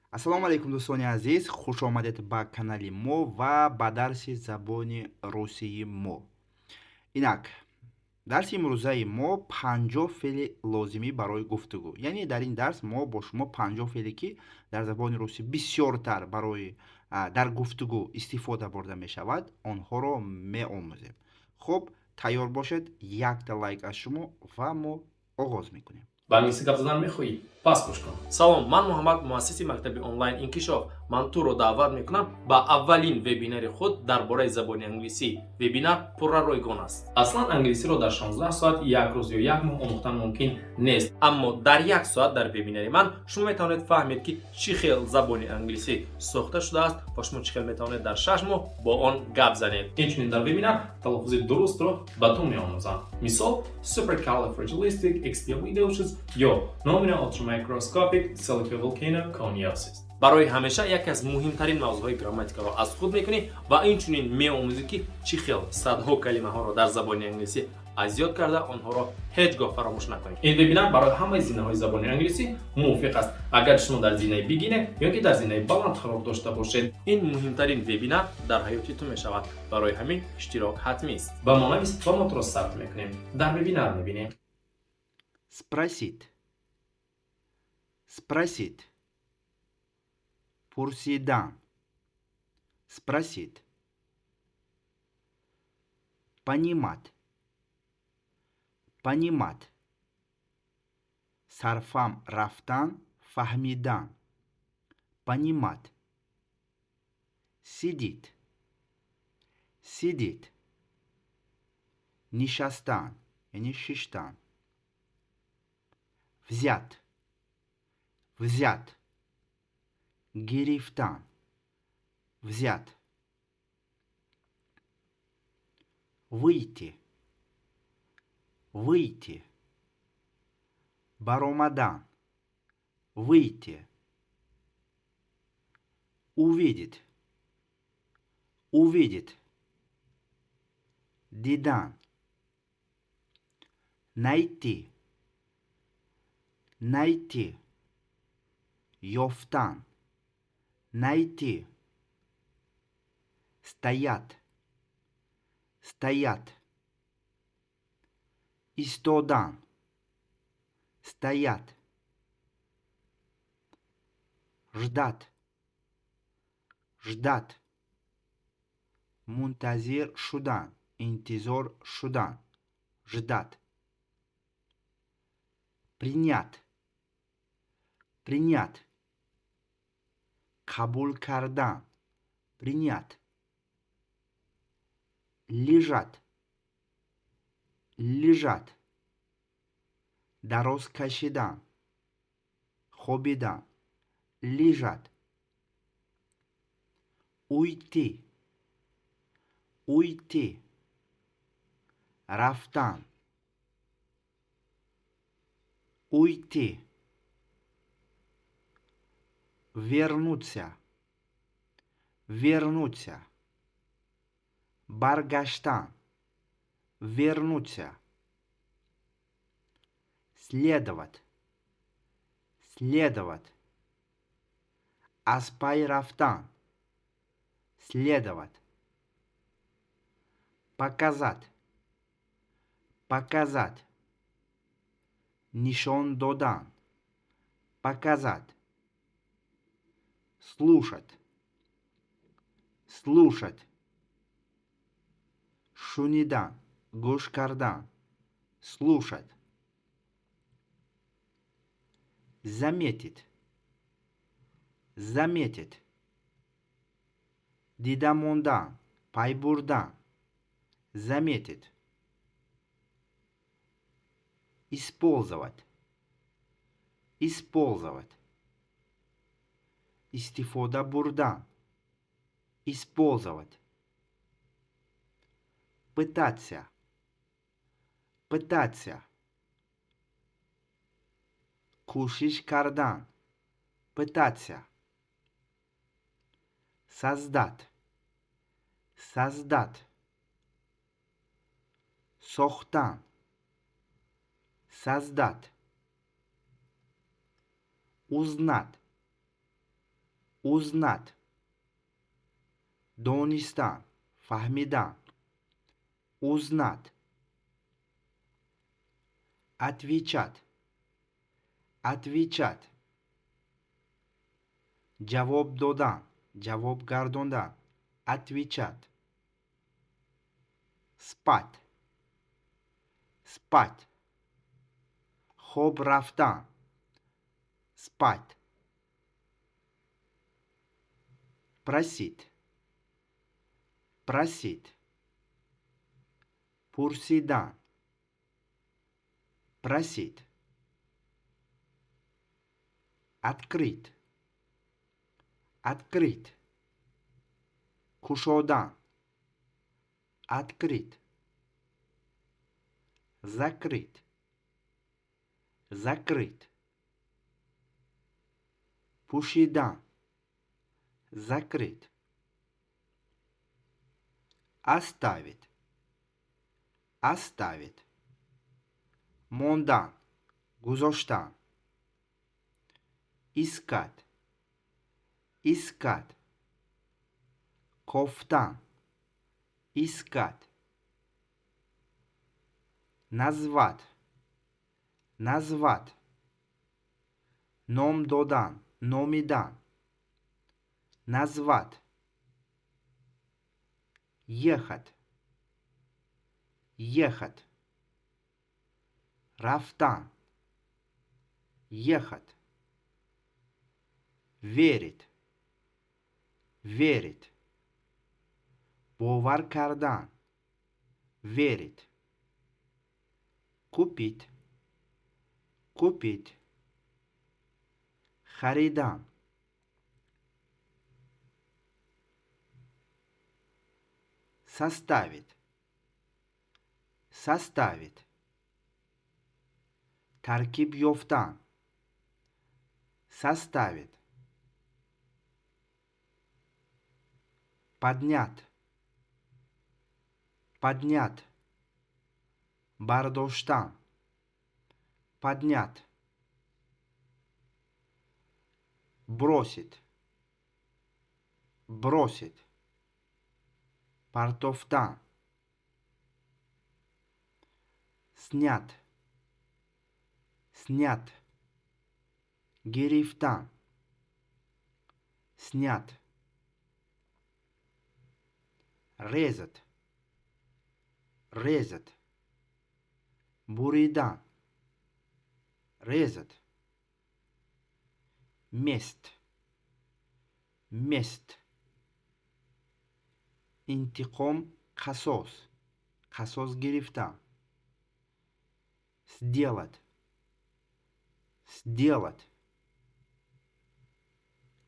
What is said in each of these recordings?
Ассалому алайкум, дӯстони азиз, хуш омадед ба канали мо ва ба дарси забони русии мо. Инак, дарси имрӯзаи мо 50 феъли лозимӣ барои гуфтугӯ, яъне дар ин дарс мо бо шумо 50 феъле, ки дар забони русӣ бисёртар барои дар гуфтугӯ истифода бурда мешавад, онҳоро меомӯзем. Хуб, тайёр бошед, якта лайк аз шумо ва мо оғоз мекунем. Ба англисӣ гап задан мехоҳӣ? Пас гӯш кун. Салом, ман Муҳаммад, муассиси мактаби онлайн «Инкишоф». Ман туро даъват мекунам ба аввалин вебинари худ дар бораи забони англисӣ. Вебинар пурра ройгон аст. Аслан англисиро дар 16 соат, як рӯз ё як моҳ омӯхтан мумкин нест, аммо дар як соат дар вебинари ман шумо метавонед фаҳмед, ки чӣ хел забони англисӣ сохта шудааст ва шумо чӣ хел метавонед дар 6 моҳ бо он гап занед. Инчунин дар вебинар талаффузи дурустро ба ту меомӯзам, мисол, supercalifragilisticexpialidocious ё nominal ultramicroscopic silicovolcanoconiosis. Барои ҳамеша яке аз муҳимтарин мавзӯъҳои грамматикаро аз худ мекунӣ ва инчунин меомӯзӣ, ки чӣ хел садҳо калимаҳоро дар забони англисӣ аз ёд карда, онҳоро ҳеҷ гоҳ фаромӯш накунед. Ин вебинар барои ҳамаи зинаҳои забони англисӣ мувофиқ аст, агар шумо дар зинаи beginner ё ки дар зинаи баланд қарор дошта бошед. Ин муҳимтарин вебинар дар ҳаёти ту мешавад, барои ҳамин иштирок ҳатмист. Ба мо навис ва мо туро сабт мекунем. Дар вебинар мебинем. Спросить, спросить — пурсидан. Спросить. Понимать, понимать — сарфаҳм рафтан, фаҳмидан. Понимать. Сидит, сидит — нишастан, яъне шиштан. Взять, взять — гирифтан. Взять. Выйти, выйти — баромадан. Выйти. Увидеть, увидеть — дидан. Найти, найти — ёфтан. Найти. Стоять, стоять — истодан. Стоять. Ждать, ждать — мунтазир шудан, интизор шудан. Ждать. Принять, принять — қабул кардан. Принять. Лежать, лежать — дароз кашидан, хобидан. Лежать. Уйти, уйти — рафтан. Уйти. Вернуться, вернуться — баргаштан. Вернуться. Следовать, следовать — аз пай рафтан. Следовать. Показать, показать — нишон додан. Показать. Слушать, слушать — шунидан, гӯш кардан. Слушать. Заметить, заметить — дида мондан, пай бурдан. Заметить. Использовать, использовать — истифода бурдан. Использовать. Пытаться, пытаться — кӯшиш кардан. Пытаться. Создать, создать — сохтан. Создать. Узнать. Узнать. Донистан, фаҳмидан. Узнать. Отвечать. Отвечать. Ҷавоб додан, ҷавоб гардондан. Отвечать. Спать. Спать. Хоб рафтан. Спать. Просить. Просить. Пурсидан. Просить. Открыть. Открыть. Кушодан. Открыть. Закрыть. Закрыть. Пӯшидан. Закрыть. Оставить. Оставить. Мондан, гузоштан. Искать. Искать. Кофтан. Искать. Назвать. Назвать. Ном додан, номидан. Назвать. Ехать. Ехать. Рафтан. Ехать. Верить. Верить. Бовар кардан. Верить. Купить. Купить. Харидан. Составить. Составить. Таркиб ёфтан. Составить. Поднять. Поднять. Бардоштан. Поднять. Бросить. Бросить. Партофтан. Снять. Снять. Гирифтан. Снять. Резать. Резать. Буридан. Резать. Месть. Месть. Интиқом, қасос. Қасос гирифтан. Сделать. Сделать.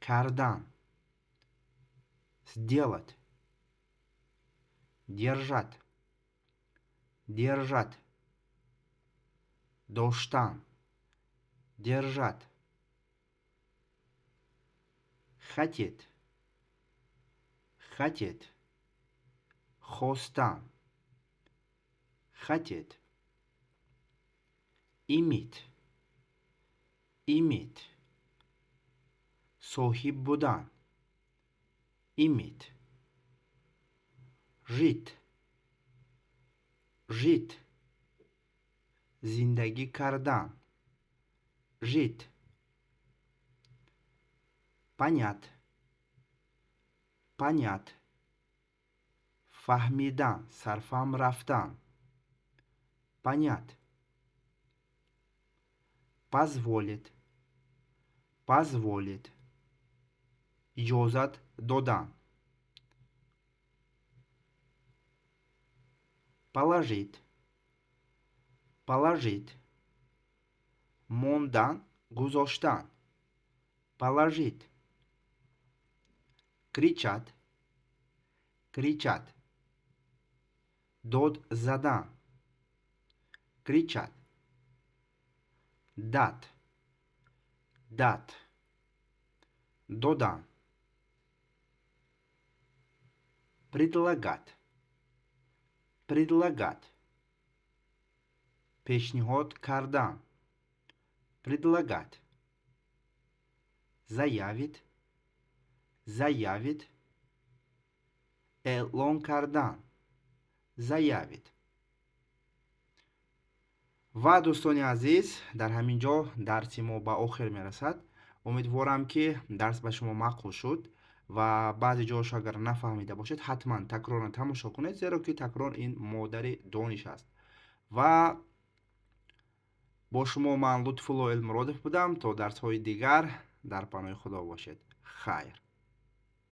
Кардан. Сделать. Держать. Держать. Доштан. Держать. Хотеть. Хотеть. Хостан. Хотеть. Иметь. Иметь. Соҳиб будан. Иметь. Жить. Жить. Зиндагӣ кардан. Жить. Понять. Понять. Фаҳмидан, сарфаҳм рафтан. Понять. Позволить. Позволить. Иҷозат додан. Положить. Положить. Мондан, гузоштан. Положить. Кричать. Кричать. Дод задан. Кричать. Дать. Дать. Додан. Предлагать. Предлагать. Пешниҳод кардан. Предлагать. Заявить. Заявить, эълон кардан, заявить. Ва, дӯстони азиз, дар ҳамин ҷо дарси мо ба охир мерасад. Умедворам, ки дарс ба шумо маъқул шуд ва баъзе ҷоҳошо агар нафаҳмида бошед, ҳатман такроран тамошо кунед, зеро ки такрор ин модари дониш аст. Ва бо шумо ман, Лутфулло Элмуродов, будам. То дарсҳои дигар дар паноҳи Худо бошед. Хайр.